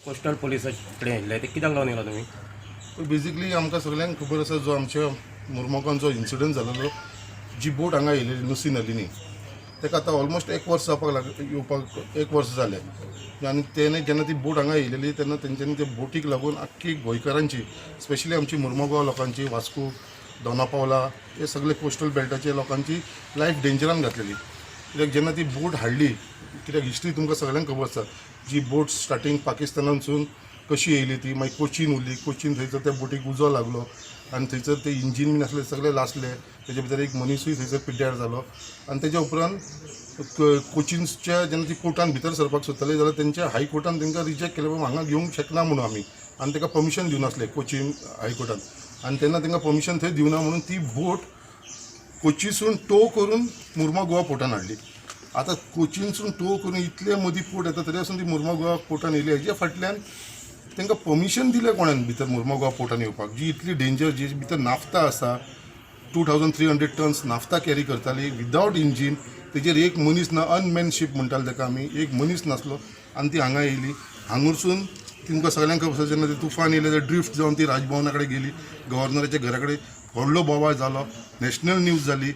Coastal पुलिसा कडेन आयिल्ले ते कित्याक लागून येयला तुमी? बेजिकली आमकां सगळ्यांक खबर आसा, जो आमच्या मुर्मोगान जो इन्सिडंट जालेलो, जी बोट हांगा येयलेली नुस्ती नलिनी, ताका आतां ऑलमोस्ट एक वर्स जावपाक लाग येवपाक एक वर्स जालें. आनी तेणे जेन्ना ती बोट हांगा येयलेली तेन्ना तेंच्यांनी ते बोटीक लागून आख्खी गोंयकारांची, स्पेशली आमची मुर्मोगांव लोकांची, वास्को, दोना पावला हे सगळे कोस्टल बेल्टाचे लोकांची लायफ डेंजरान घातलेली. कित्याक जेन्ना ती बोट हाडली, कित्याक हिस्ट्री तुमकां सगळ्यांक खबर आसा, जी बोट स्टार्टींग पाकिस्तानांतसून कशी येयली, ती मागीर कोचीन उरली, कोचीन थंयसर त्या बोटीक उजो लागलो आनी थंयसर ते इंजीन बीन आसले सगळे लासले. तेजे भितर एक मनिसूय थंयसर पिड्ड्यार जालो. आनी तेज्या उपरांत कोचीनच्या जेन्ना ती कोर्टान भितर सरपाक सोदताली जाल्यार तेंच्या हायकोर्टान तांकां रिजेक्ट केलें, बाबा हांगा घेवंक शकना म्हणून आमी. आनी ताका परमिशन दिवनासले कोचीन हायकोर्टान. आनी तेन्ना तांकां परमिशन थंय दिवना म्हणून ती बोट कोचीसून टो करून मुर्मा गोवा पोर्टान हाडली. आतां कोचीनसून टो करून इतले मदीं पोर्ट येता तरी आसून ती मुर्मा गोवा पोर्टान येयली. हेज्या फाटल्यान तांकां परमिशन दिलें कोणान भितर मुर्मा गोवा पोर्टान येवपाक, जी इतली डेंजर, जी भितर नाफ्ता आसा, 2300 tons naphtha carry करताली विदावट इंजीन, तेजेर एक मनीस ना, अनमॅन शीप म्हणटाले ताका आमी, एक मनीस नासलो आनी ती हांगा येयली. हांगुरसून तुमकां सगळ्यांक खबर आसा, जेन्ना ते तुफान येयलें ते ड्रिफ्ट जावन ती राजभवना कडेन गेली, गव्हर्नराच्या घरा कडेन, व्हडलो बोवाळ जालो, नॅशनल न्यूज जाली.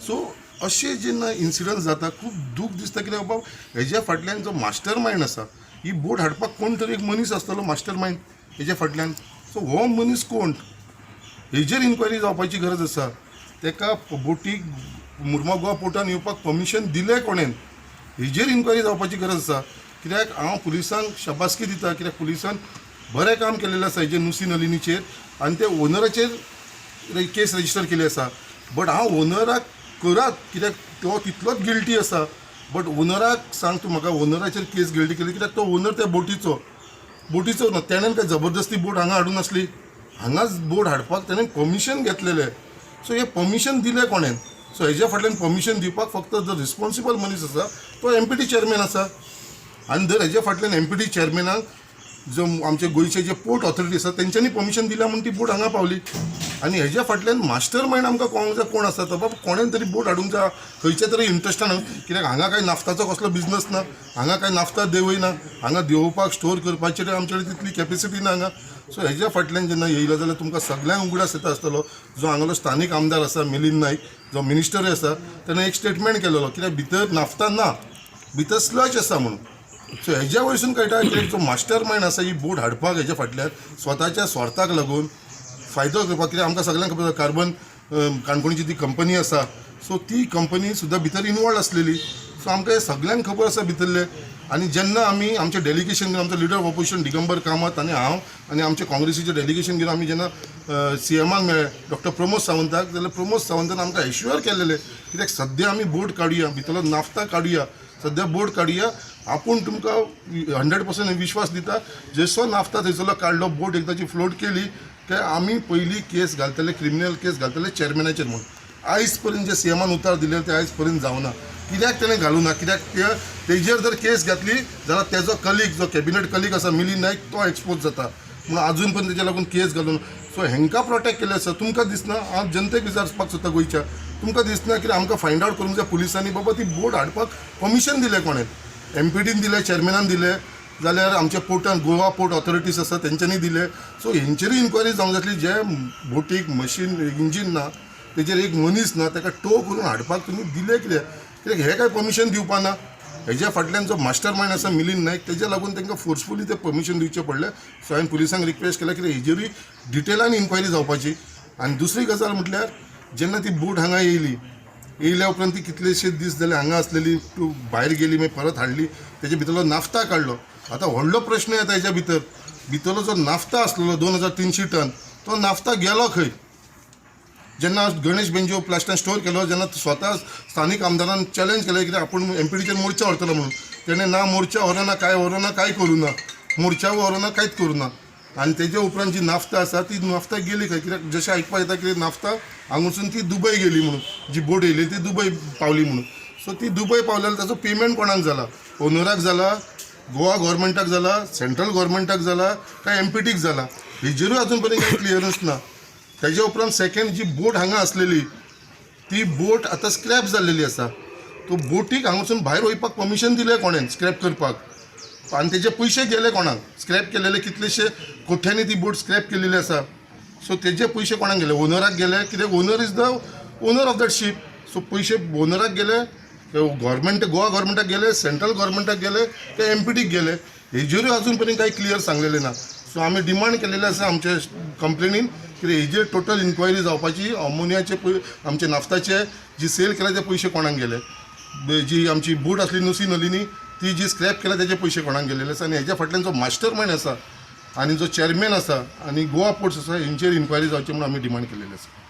सो अशे जेन्ना इन्सिडंट जाता खूब दूख दिसता, कित्याक बाबा हेज्या फाटल्यान जो मास्टर मायंड आसा, ही बोट हाडपाक कोण तरी एक मनीस आसतलो मास्टर मायंड हेज्या फाटल्यान. सो हो मनीस कोण हेजेर इन्क्वायरी जावपाची गरज आसा. ताका बोटीक मुर्मा गोवा पोर्टान येवपाक परमिशन दिलें कोणेन, हेजेर इन्क्वायरी जावपाची गरज आसा. कित्याक हांव पुलिसांक शाबासकी दिता, कित्याक पुलिसान बरें काम केलेलें आसा हेजेर, नुसी नलिनीचेर, आनी ते ओनराचेर केस रजिस्टर केली आसा. बट हांव ओनराक करात, कित्याक तो तितलोच गिल्टी आसा. बट ओनराक सांग तूं म्हाका, ओनराचेर केस गिल्टी केली कित्याक तो ओनर त्या बोटीचो ना. तेणेन काय जबरदस्ती बोट हांगा हाडून नासली, हांगाच बोट हाडपाक तेणेन परमिशन घेतलेलें. सो हें परमिशन दिलें कोणेन? सो हेज्या फाटल्यान परमिशन दिवपाक फक्त जो रिस्पॉन्सिबल मनीस आसा तो एमपीटी चेअरमॅन आसा. आनी जर हेज्या फाटल्यान एमपीटी चेअरमॅनाक जो आमचे गोंयचे जे पोर्ट ऑथॉरिटी आसा तेंच्यांनी परमिशन दिल्या म्हूण ती बोट हांगा पावली. आनी हेज्या फाटल्यान मास्टर मायंड आमकां कळोंक जाय कोण आसा तो. बाबा कोणेन तरी बोट हाडूंक जाय खंयच्या तरी इंट्रस्टान, कित्याक हांगा कांय नाफ्ताचो कसलो बिजनस ना, हांगा कांय नाफ्ता देंवयना, हांगा देंवोवपाक स्टोर करपाची आमचे कडेन तितली कॅपेसिटी ना हांगा. सो हेज्या फाटल्यान जेन्ना येयलो जाल्यार तुमकां सगळ्यांक उगडास येता आसतलो, जो हांगालो स्थानीक आमदार आसा मिलिंद नायक, जो मिनिस्टरूय आसा, तेणें एक स्टेटमेंट केलेलो कित्याक भितर नाफ्ता ना, भितर स्लज आसा म्हणून. सो हेज्या वयरसून कळटा की जो मास्टर मायंड आसा ही बोट हाडपाक हेज्या फाटल्यान स्वताच्या स्वार्थाक लागून फायदो करपाक. कित्याक आमकां सगळ्यांक खबर आसा, कार्बन काणकोणची ती कंपनी आसा, सो ती कंपनी सुद्दां भितर इनवॉल्ड आसलेली. सो आमकां हें सगळ्यांक खबर आसा भितरलें. आनी जेन्ना आमी आमचें डेलिगेशन घेवन, आमचो leader of opposition Digambar Kamat आनी हांव आनी आमचे काँग्रेसीचें डेलिगेशन घेवन आमी जेन्ना सीएमाक मेळ्ळे, डॉक्टर प्रमोद सावंताक, जाल्यार प्रमोद सावंतान आमकां एश्युअर केलेलें, कित्याक सद्या आमी बोट काडुया, भितरलो नाफ्ता काडुया, सद्या बोट काडुया, आपूण तुमकां 100% विश्वास दिता, जसो नाफ्ता थंयसरलो काडलो, बोट एकदाची फ्लोट केली काय आमी पयली केस घालतले, क्रिमिनल केस घालतले चेअरमॅनाचेर म्हणून. आयज पर्यंत जे सीएमान उतार दिले ते आयज पर्यंत जावना. कित्याक तेणें घालूं ना? कित्याक ते तेजेर जर केस घातली जाल्यार तेजो कलीग, जो कॅबिनेट कलीग आसा मिलिंद नायक, तो एक्सपोज जाता म्हणून अजून पर्यंत तेज्या लागून केस घालून. सो हेंकां प्रोटेक्ट केल्लें आसा. तुमकां दिसना, हांव जनतेक विचारपाक सोदता गोंयच्या, तुमकां दिसना की आमकां फायंड आवट करूंक जाय पुलिसांनी, बाबा ती बोट हाडपाक परमिशन दिलें कोणें? एमपीटीन दिलें, चेअरमॅनान दिलें, जाल्यार आमच्या पोर्टान गोवा पोर्ट ऑथॉरिटीज आसा तेंच्यांनी दिलें? सो हेंचेरूय इन्क्वायरी जावंक जातली. जे बोटीक मशीन इंजीन ना, तेजेर एक मनीस ना, ताका टो करून हाडपाक तुमी दिलें कित्याक? कित्याक हें काय परमिशन दिवपा ना? हेज्या फाटल्यान जो मास्टर मायंड आसा मिलिंद नायक, तेज्या लागून तांकां फोर्सफुली ते परमिशन दिवचें पडलें. सो हांवें पुलिसांक रिक्वेस्ट केल्या कित्याक हेजेरूय डिटेलान इन्क्वायरी जावपाची. आनी दुसरी गजाल म्हटल्यार जेन्ना ती बोट हांगा येयली, येयल्या उपरांत ती कितलेशे दीस जाले हांगा आसलेली, टू भायर गेली, मागीर परत हाडली, तेजे भितरलो नाफ्ता काडलो. आतां व्हडलो प्रश्न येता, हेज्या भितरलो जो नाफ्ता आसलेलो 2300 टन, तो नाफ्ता गेलो खंय? जेन्ना गणेश बेंजो प्लास्टान स्टोर केलो, जेन्ना स्वता स्थानीक आमदारान चॅलेंज केलें कित्याक आपूण एमपीटीचेर मोर्चा व्हरतलो म्हणून, तेणें ना मोर्चा व्हरना, कांय व्हरना, कांय करूं ना, मोर्चा व्हरना, कांयच करूं ना. आनी तेजे उपरांत जी नाफ्ता आसा ती नाफ्ता गेली खंय? कित्याक जशें आयकपाक येता की नाफ्ता हांगासून ती दुबय गेली म्हणून, जी बोट येयली ती दुबय पावली म्हणून. सो ती दुबय पावली जाल्यार ताचो पेमेंट कोणाक जाला? ओनराक जाला, गोवा गव्हर्मेंटाक जाला, सेंट्रल गव्हर्मेंटाक जाला, काय एमपीटीक जाला? हेजेरूय अजून पर्यंत कांय क्लियरन्स ना. तेजे उपरांत सेकंड, जी बोट हांगा आसलेली ती बोट आतां स्क्रॅप जाल्लेली आसा. तो बोटीक हांगासून भायर वयपाक परमिशन दिलें कोणें स्क्रॅप करपाक? आनी तेजे पयशे गेले कोणाक? स्क्रॅप केलेले कितलेशे कोठ्यांनी ती बोट स्क्रॅप केलेली आसा. सो तेजे पयशे कोणाक गेले? ओनराक गेले, कित्याक owner is the owner of that ship. So पयशे ओनराक गेले, गव्हर्मेंट, गोवा गव्हर्मेंटाक गेले, सेंट्रल गव्हर्मेंटाक गेले, ते एमपीटीक गेले, हेजेरूय अजून पर्यंत काही क्लियर सांगलेलें ना. सो आमी डिमांड केलेले आसा आमचे कंप्लेनीन कितें हेजेर टोटल इन्क्वायरी जावपाची. अमोनियाचे पय, आमचे नाफ्ताचे जी सेल केले ते पयशे कोणाक गेले, जी आमची बोट आसली नुसी नलिनी ती जी स्क्रॅप केल्या तेजे पयशे कोणाक गेलेले आसा, आनी हेज्या फाटल्यान जो मास्टर मायंड आसा आनी जो चॅरमॅन आसा आनी गोवा पोर्ट्स आसा, हेंचेर इन्क्वायरी जावची म्हणून आमी डिमांड केलेली आसा.